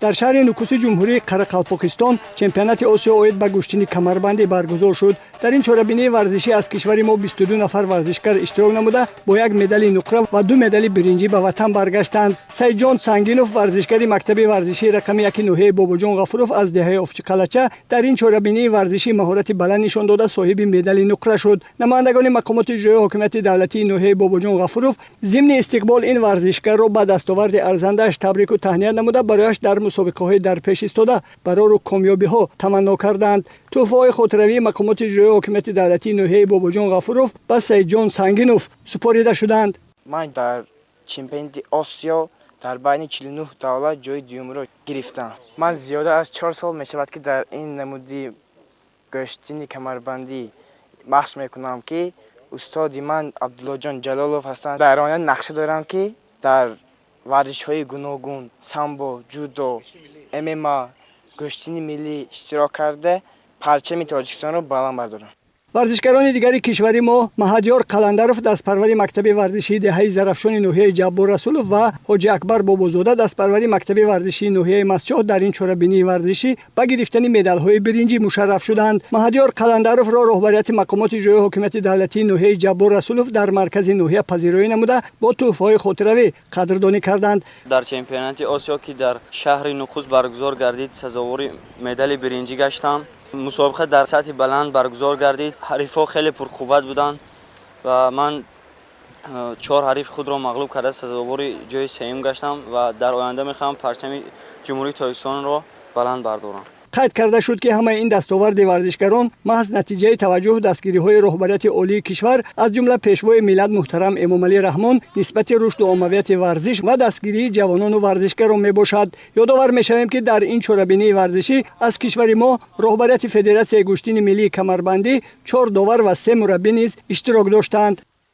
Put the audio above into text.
Дар шаҳри Нукуси Ҷумҳурии Қарақалпоқистон чемпионати Осиё оид ба гӯштини камарбандӣ баргузор шуд. Дар ин чорабинии варзишӣ аз кишвари мо 22 нафар варзишгар иштирок намуда, бо як медали нуқра ва ду медали биринҷӣ ба ватан баргаштанд. Саидҷон Сангинов, варзишгари мактаби варзишии рақами 1 ноҳияи Бобоҷон Ғафуров аз деҳаи Офчиқалача, дар ин чорабинии варзишӣ маҳорати баланд нишон дода, соҳиби медали нуқра шуд. Намояндагони мақомоти иҷроии ҳокимияти давлатии ноҳияи Бобоҷон Ғафуров зимни истиқбол ин варзишгарро ба дастоварди арзандааш табрику таҳният намуда, барояш дар мусобиқаҳои дар пеш истода барору комёбиҳо таманно карданд. Тӯҳфаҳои хотиравии мақомоти иҷроии ҳокимияти давлатии ноҳияи Бобоҷон Ғафуров ба Саидҷон Сангинов супорида шуданд. Ман дар чемпионати Осиё дар байни 49 давлат ҷои дуюмро гирифтам. Ман зиёда аз 4 сол мешавад, ки дар ин намуди гӯштини камарбандӣ машқ мекунам, ки устоди ман Абдуллоҷон Ҷалолов ҳастанд. Дар оянда нақша дорам, ки дар варзишҳои гуногун: самбо, ҷудо, ММА, гӯштини миллӣ иштирок карда, парчами Тоҷикистонро баланд бардорам. Варзишгарони дигари кишвари мо, Маҳадёр Қаландаров, дастпарвари мактаби варзишии деҳаи Зарафшони ноҳияи Ҷаббор Расулов, ва Ҳоҷи Акбар Бобозода, дастпарвари мактаби варзишии ноҳияи Мастчоҳ, дар ин чорабинии варзишӣ ба гирифтани медалҳои биринҷӣ мушарраф шуданд. Маҳадёр Қаландаровро роҳбарияти мақомоти иҷроии ҳокимияти давлатии ноҳияи Ҷаббор Расулов дар маркази ноҳия пазироӣ намуда, бо тӯҳфаҳои хотиравӣ қадрдонӣ карданд. Дар чемпионати Осиё, ки дар шаҳри Нукус баргузор гардид, сазовори медали биринҷӣ гаштам. Мусобиқа дар сатҳи баланд баргузор гардид, ҳарифҳо хеле пурқувват буданд ва ман чор ҳарифи худро мағлуб карда, сазовори ҷои сеюм гаштам ва дар оянда мехоҳам парчами Ҷумҳурии Тоҷикистонро баланд бардорам. Қайд карда шуд, ки ҳамаи ин дастоварди варзишгарон маҳз натиҷаи таваҷҷӯҳу дастгириҳои роҳбарияти олии кишвар, аз ҷумла Пешвои миллат муҳтарам Эмомалӣ Раҳмон, нисбати рушду оммавияти варзиш ва дастгирии ҷавонону варзишгарон мебошад. Ёдовар мешавем, ки дар ин чорабинии варзишӣ аз кишвари мо роҳбарияти Федератсияи гӯштини миллии камарбандӣ, чор довар ва се мураббӣ низ иштирок доштанд.